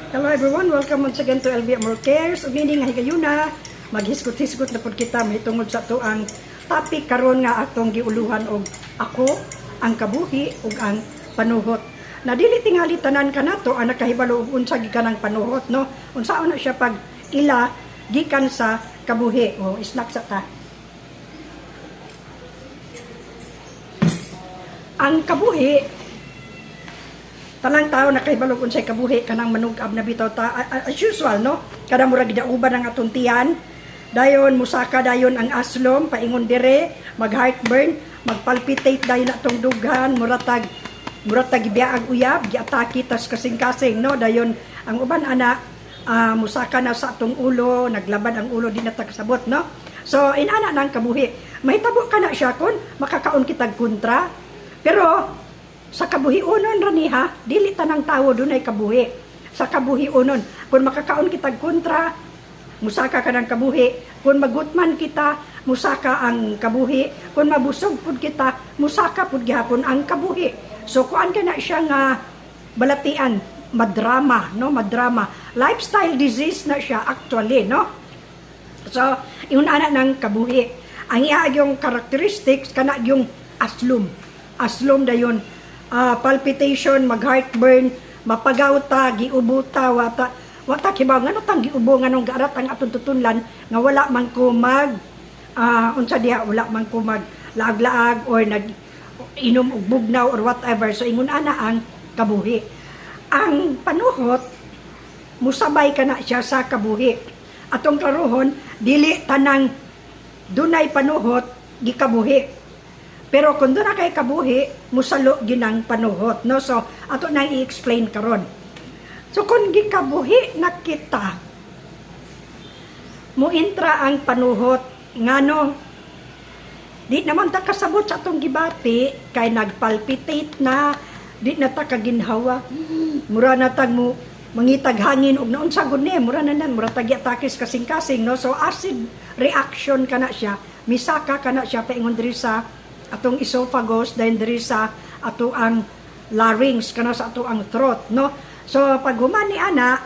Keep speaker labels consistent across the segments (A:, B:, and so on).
A: Hello everyone, welcome once again to LV Amor Cares. Ug niini nga higayuna, maghisgot-hisgot na pud kita mahitungod sa atoang topic karon nga atong giuluhan og "Ako, ang kabuhi ug ang panuhot." Na dili tingali tanan kanato ang nakahibalo og unsa gikan ang panuhot, no? Unsaon na siya pag ila gikan sa kabuhi? O snack sa ta. Ang kabuhi, tanang tao nakahibalo kung unsay kabuhi, kanang manug-ab na bitaw ta as usual, no? Kada murag gidauban ang atong tiyan, dayon musaka dayon ang aslom paingon dire, mag heartburn, magpalpitate dayon atong dughan, muratag gibiyaag uyab, giatake tas kasing-kasing, no? Dayon ang uban ana, musaka na sa atong ulo, naglaban ang ulo, di na ta kasabot, no? So inana nang kabuhi, mahitabo kana siya kun makakaon kitag kontra. Pero sa kabuhionon ra ni ha, dili tanang tawo dunay kabuhi. Sa kabuhionon, kung makakaon kitag kontra, musaka ka ng kabuhi. Kung magutman kita, musaka ang kabuhi. Kung mabusog pud kita, musaka pud gihapon ang kabuhi. So kuan ka na siya nga balatian, madrama, no? Madrama. Lifestyle disease na siya actually, no? So, ingon ana ng kabuhi. Ang iya yung characteristics kana yung aslum. Aslum dayon, palpitation, mag heartburn, mapagaw ta, giubo ta, wata kibaw ngano tang giubo, nganong gaarat ang atong tutunlan nga wala man ko mag unsa diha, wala man ko mag laag-laag or nag inom og bugnaw or whatever. So ingon ana ang kabuhi. Ang panuhot, musabay ka na siya sa kabuhi. Atong klarohon, dili tanang dunay panuhot gikabuhi. Pero kung duna kay kabuhi, musalo ginang panuhot, no? So ato nang i-explain karon. So kung gikabuhi na kita, muintra ang panuhot. Ngano? Di naman ta kasabot sa atong gibati kay nagpalpitate na, di na ta kaginhawa. Mura na tag mo mangitag hangin og naunsa gud ni, mura na nan, mura tag giatakis kasing-kasing, no? So acid reaction kana siya, misaka kana siya paingon diri sa atong esophagus, dayon diri sa ato ang larynx, kana sa ato ang throat, no? So pag human ni ana,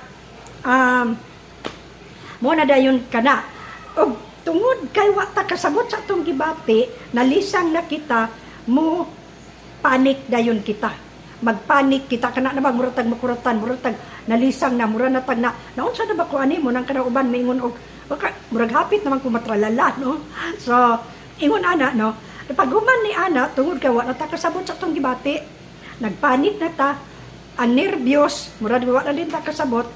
A: mo na dayon kana. Og tungod kay wa ta kasabot sa atong gibati, nalisang na kita, mo panic dayon kita. Magpanik kita kana na ba mura tag makuratan, mura tag nalisang na, mura na tag na naunsa na ba ko ani mo nang kana uban maingon og baka murag hapit naman ko matralala, no? So ingon ana, no? Pag human ni ana, tungod kay wa na ta kasabot sa atong gibati, nagpanik na ta, ang nervyos, murag wa na din ta kasabot,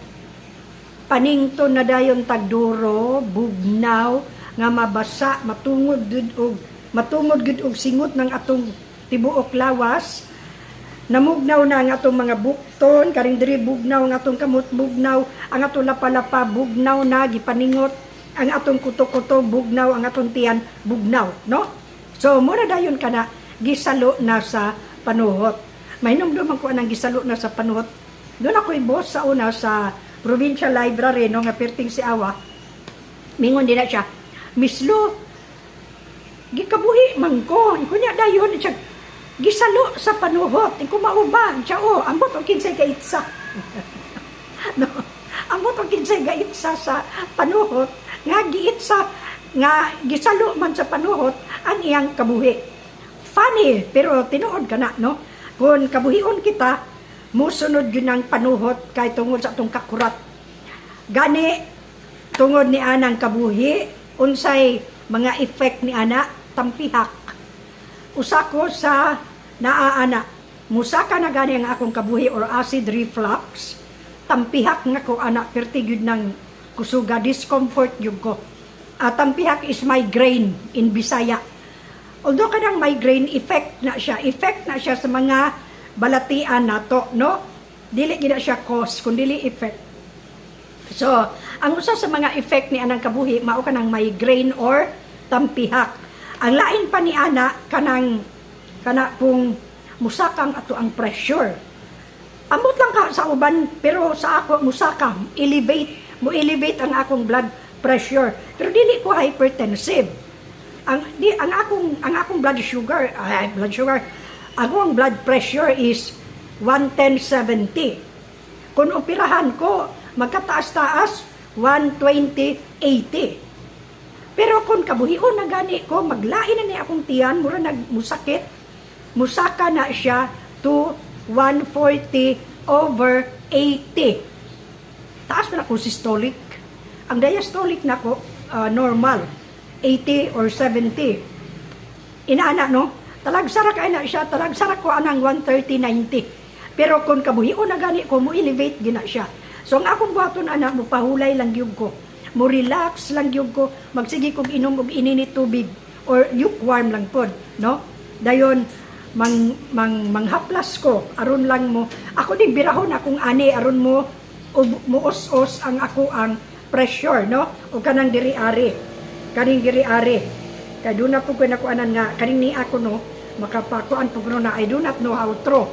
A: panington na dayon tagduro, bugnaw, nga mabasa, matungod gud og singot ng atong tibuok lawas, namugnaw na ang atong mga bukton, karing diri bugnaw ang atong kamot, bugnaw ang atong lapalapa, bugnaw na gipaningot ang atong kuto-kuto, bugnaw ang atong tiyan, bugnaw, no? So mura dayon kana gisalo na sa panuhot. Mahinumduman ko anang gisalo na sa panuhot. Doon ako'y boss sa una sa Provincial Library, no, nga perting si Awa. Mingon din na siya, "Miss Lu, gikabuhi man ko." Kunya dayon siya, "Gisalo sa panuhot." Iko, "Mao ba?" Siya, "Oh, ambot og kinsay kaitsa." No, ambot og kinsay gaitsa sa panuhot, nga giitsa, nga gisalo man sa panuhot ang iyang kabuhi. Funny, pero tinuod ka na, no? Kung kabuhion kita, musunod yun ang panuhot kay tungod sa atong kakurat. Gani, tungod ni anang kabuhi, unsay mga effect ni ana? Tampihak. Usa ko sa naaana. Musaka na gani ang akong kabuhi or acid reflux. Tampihak nga ko ana, perti gyud ng kusuga, discomfort gyud ko. Tampihak is migraine in Bisaya. Although kanang migraine, effect na siya, effect na siya sa mga balatian nato, no? Dili gid na siya cause, kun dili effect. So, ang usa sa mga effect ni anang kabuhi mao kanang migraine or tampihak. Ang lain pa ni ana, kanang kana pong musakang ato ang pressure. Ambot lang ka sa uban, pero sa ako musaka, elevate, mo elevate ang akong blood pressure. Pero dili ko hypertensive. Ang di ang akong blood sugar, ay, blood sugar, akong blood pressure is 110/70. Kung operahan ko, magkataas-taas, 120-80. Pero kung kabuhion na gani ko, maglain na ni akong tiyan, mura nag musakit, musaka na siya to 140 over 80. Taas man ako systolic. Ang diastolic nako normal, 80 or 70. Inaana, no? Talagsara kay na siya, talagsara ko anang 130-90. Pero kung kabuhion na gani ko, mo elevate gina siya. So ang akong buhaton ana, mo pahulay lang gyud ko. Mo relax lang gyud ko, magsige kog inom og ininit tubig or lukewarm lang pod, no? Dayon mang mang manghaplas ko aron lang mo ako ding birahon akong ani aron mo muos-os ang ako ang pressure, no? O kanang diri ari, kaning diri ari, kay doon na po ko nakuanan nga kaning ni ako, no, makapakuan po ko na. I do not know how true,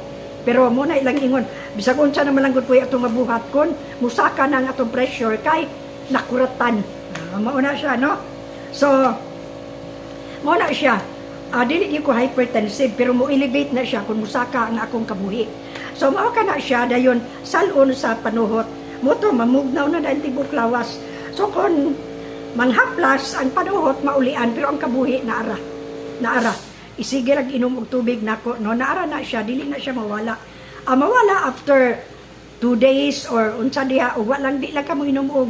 A: pero mo na ilang ingon, bisag unsa naman lang gud po atong mabuhat kon musaka na ang atong pressure kay nakuratan. Mauna siya, no? So mao na siya. Dili gyud ko hypertensive, pero mo elevate na siya kung musaka ang akong kabuhi. So mao ka na siya. Dayon salon sa panuhot mo to, mamugnaw na dahil tibok lawas. So kung manghaplas ang panuhot, maulian, pero ang kabuhi naara, naara. Isige lang inom og tubig nako, no? Naara na siya, dili na siya mawala. Mawala after 2 days or unsa diha, o wa lang, di lang ka mo inom og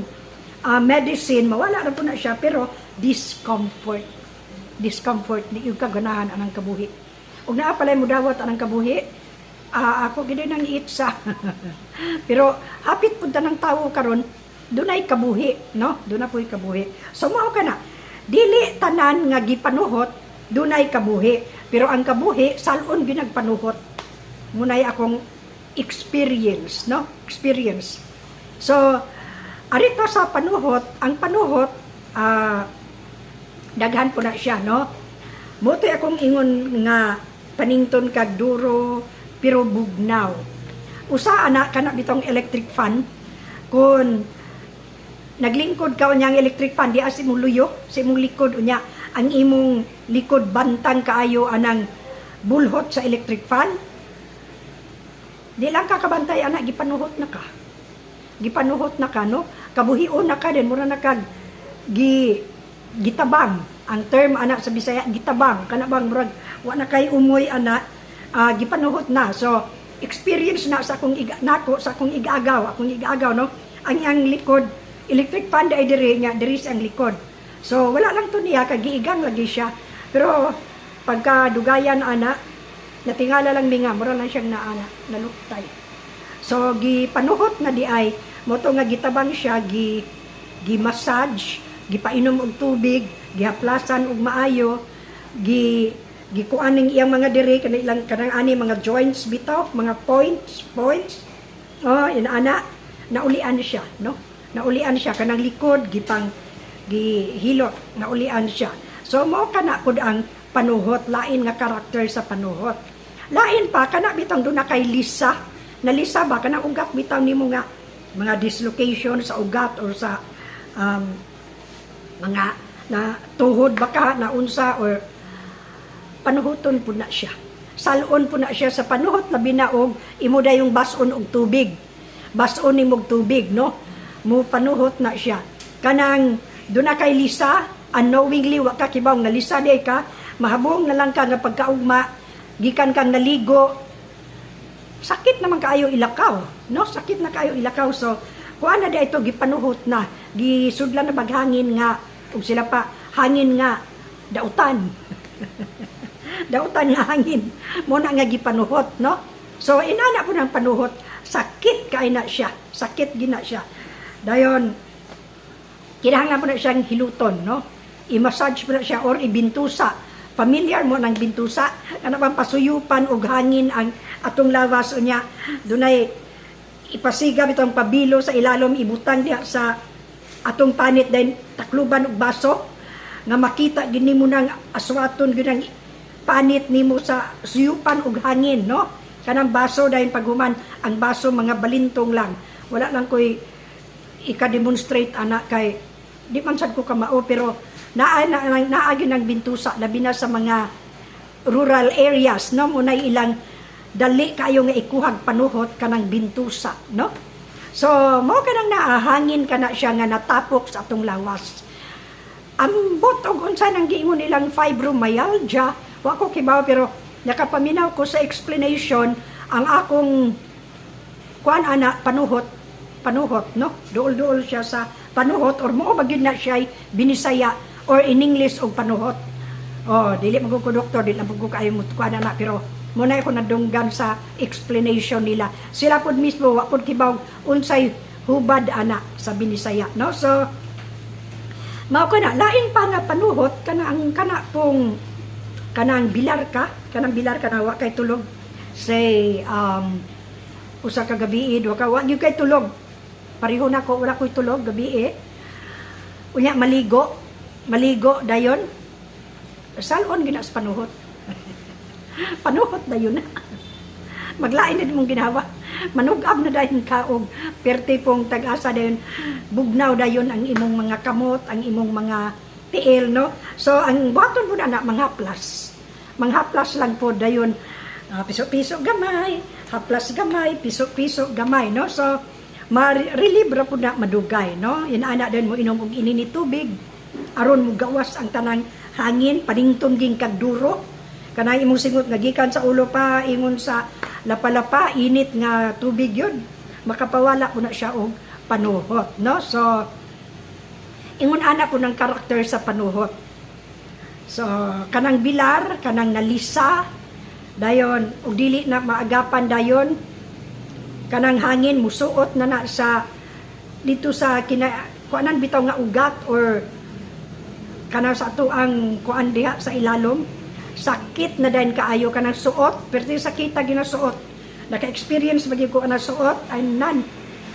A: medicine, mawala ra po na siya, pero discomfort, discomfort, di yung kaganahan anang kabuhi. Ug naa palay mo dawat anang kabuhi, ako gid nang itsa. Pero hapit pud tanang tawo karon dunay kabuhi, no? Duna po'y kabuhi. So mao kana, dili tanan nga gipanuhot dunay kabuhi, pero ang kabuhi salon ginagpanuhot. Munay akong experience, no? Experience. So arito sa panuhot, ang panuhot daghan po na siya, no? Moto'y akong ingon nga panington kag duro pero bugnaw. Usa ana, kana bitong electric fan, kung naglingkod ka unya ang electric fan di sa imong luyo, sa imong likod, unya ang imong likod bantang kaayo anang bulhot sa electric fan, di lang ka kabantay ana, gipanuhot na ka, gipanuhot na ka, no? Kabuhion na ka din, mura na kag gitabang. Ang term ana sa Bisaya, gitabang. Kana bang murag wa na kay umoy ana, gipanuhot na. So experience na sa akong nako sa akong igagaw, no? Ang iyang likod, electric fan ay diri nya, diri sa ang likod. So wala lang to niya kay giigang lagi siya, pero pagka dugayan ana, natingala lang mi nga mura lang siyang naana naluktay. So gipanuhot na di ay mo to nga gitabang siya, gi gi massage, gipainom og tubig, gihaplasan og maayo, gi gikuan ning iyang mga diri kanang ilang kanang ani mga joints bitaw, mga points points. Oh, inaana, naulian siya, no? Naulian siya. Kanang likod gipang gihilot, naulian siya. So mao kana pud ang panuhot, lain nga karakter sa panuhot. Lain pa kana bitang duna kay lisa, nalisa ba, kanang ugat bitaw nimo nga mga dislocation sa ugat or sa mga na tuhod baka na unsa or panuhuton pud na siya. Salon pud na siya sa panuhot, labi na og imo dayong bason og tubig. Bason nimo og tubig, no? Mo panuhot na siya. Kanang duna kay lisa, unknowingly wa ka kibaw nga lisa di ka, mahabong na lang ka nga pagkaugma gikan kang naligo, sakit naman kaayo ilakaw, no? Sakit na kaayo ilakaw. So kuan na di ito, gipanuhot na, gisudlan na baghangin nga ug sila pa hangin nga dautan. Dautan nga hangin. Mo na nga gipanuhot, no? So inana po ng panuhot, sakit kay na siya. Sakit gina siya. Dayon kinahanglan po na siyang hiluton, no? I-massage po na siya or ibintusa. Familiar mo ng bintusa, ano bang pasuyupan og hangin ang atong lawas, unya dunay ipasiga bitong pabilo sa ilalom, ibutang diha sa atong panit, then takluban og baso nga makita gini mo nang aswaton gyud ang panit nimo sa suyupan og hangin, no? Kanang baso, dahil paghuman ang baso mga balintong lang. Wala lang koy ika-demonstrate ana kay di man sad ko kamao, pero naa na naa gyud ang bintusa, labi na sa mga rural areas, no? Munay ilang dali kayo nga ikuhag panuhot, kanang bintusa, no? So mao kanang naahangin kana siya nga natapok sa atong lawas. Ambot og unsa nang giingon nilang fibromyalgia, wa ko kibaw, pero nakapaminaw ko sa explanation ang akong kuan ana, panuhot, panuhot, no? Duol-duol siya sa panuhot or mao ba gyud na siya binisaya or in English og panuhot. Oh, dili man ko doktor, dili man ko kaayo mo kuan ana, pero mao na ako nadunggan sa explanation nila. Sila pod mismo wa pod kibaw unsay hubad ana sa binisaya, no? So mao ko na lain pa nga panuhot kana ang kana pong kanang bilar ka, kanang bilar ka na wa kay tulog, say usa ka gabi, duha ka, wa gyud kay tulog. Pareho na ko, wala ko'y tulog gabi eh. Unya maligo, maligo dayon, salon gina sa panuhot. Panuhot dayon na. Maglain na mong ginawa. Manugab na dayon ka og perti pong tag-asa dayon, bugnaw dayon ang imong mga kamot, ang imong mga tiil, no? So ang buhaton po na manghaplas. Manghaplas lang po dayon, piso-piso gamay, haplas gamay, piso-piso gamay, no? So ma-relieve ra po na madugay, no? Inana din mo inom og inini tubig aron mo gawas ang tanang hangin, panington ging kag duro. Kanang imong singot nga gikan sa ulo pa ingon sa lapalapa, init nga tubig yun. Makapawala po na siya og panuhot, no? So ingon ana po ng karakter sa panuhot. So kanang bilar, kanang nalisa dayon og dili na maagapan dayon, kanang hangin musuot na na sa dito sa kina kuanan bitaw nga ugat or kana sa ato ang kuan diha sa ilalom, sakit na dayon kaayo kanang suot, perti sakita ginasuot. Naka-experience ba gyud ko ana suot ay nan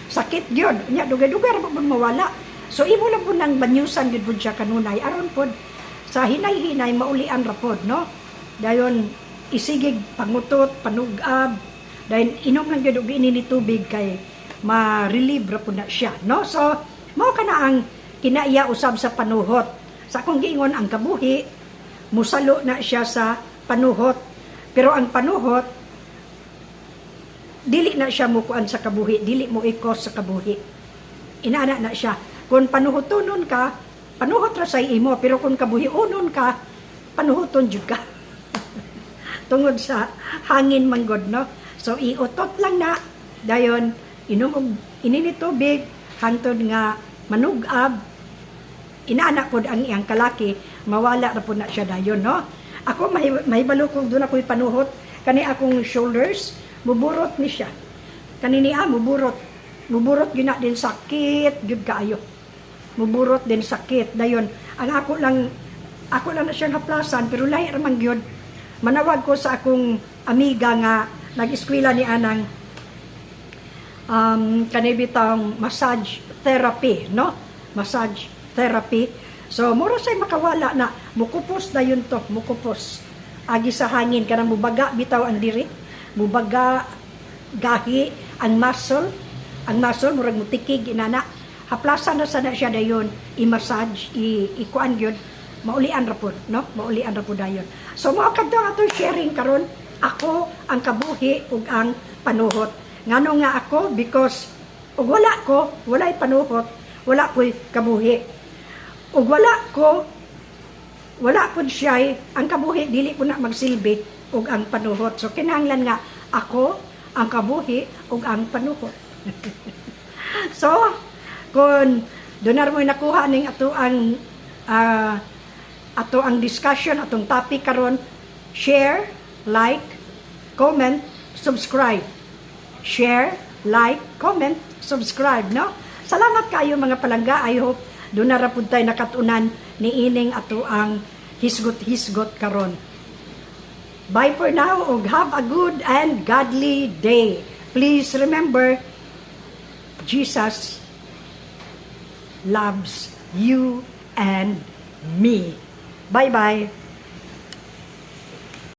A: sakit gyud. Nya dugay-dugay ra pud mawala. So imo lang pud nang banyusan gyud pud siya kanunay aron pod sa hinay-hinay maulian ra pod, no? Dayon isigig pangutot, panugab, dayon inom lang gyud og ini ni tubig kay ma-relieve ra pud na siya, no? So mao kana ang kinaiya usab sa panuhot. Sa akong giingon, ang kabuhi musalo na siya sa panuhot, pero ang panuhot dili na siya mukuan sa kabuhi, dili mo ikos sa kabuhi. Inana na siya. Kung panuhotonon ka, panuhot ra sa imo, pero kung kabuhionon ka, panuhoton jud ka. Tungod sa hangin manggod, no? So iutot lang na dayon inom og inini tubig hangtod nga manugab. Inaana pod ang iyang kalaki, mawala ra pod na siya dayon, no? Ako mahibalo ko doon ako'y panuhot. Kani akong shoulders, muburot ni siya. Kani niya muburot. Muburot gyud na din, sakit gyud kaayo. Muburot din, sakit. Dayon, ang ako lang na siyang haplasan, pero lahi ra man gyud. Manawag ko sa akong amiga nga nag-eskwela ni anang kani bitang massage therapy, no? Massage therapy. So mura say makawala na, mukupos na yun to, mukupos. Agi sa hangin kanang mubaga bitaw ang diri, mubaga gahi ang muscle murag mutikig inana. Haplasan na sana siya dayon, i-massage, i-kuan gyud, maulian ra pod, no? Maulian ra pod dayon. So mao kadto ang atong sharing karon, ako, ang kabuhi ug ang panuhot. Ngano nga ako? Because ug wala ko, walay panuhot, wala ko'y kabuhi. Ug wala ko, wala pud siya ang kabuhi, dili po na magsilbi ug ang panuhot. So kinahanglan nga ako, ang kabuhi ug ang panuhot. So kung doon mo nakuha ning ato ang discussion, atong topic karon, share, like, comment, subscribe. Share, like, comment, subscribe, no? Salamat kayo, mga palangga. I hope doon na ra pud tay nakatunan ni ining ato ang hisgot-hisgot karon. Bye for now ug have a good and godly day. Please remember, Jesus loves you and me. Bye-bye.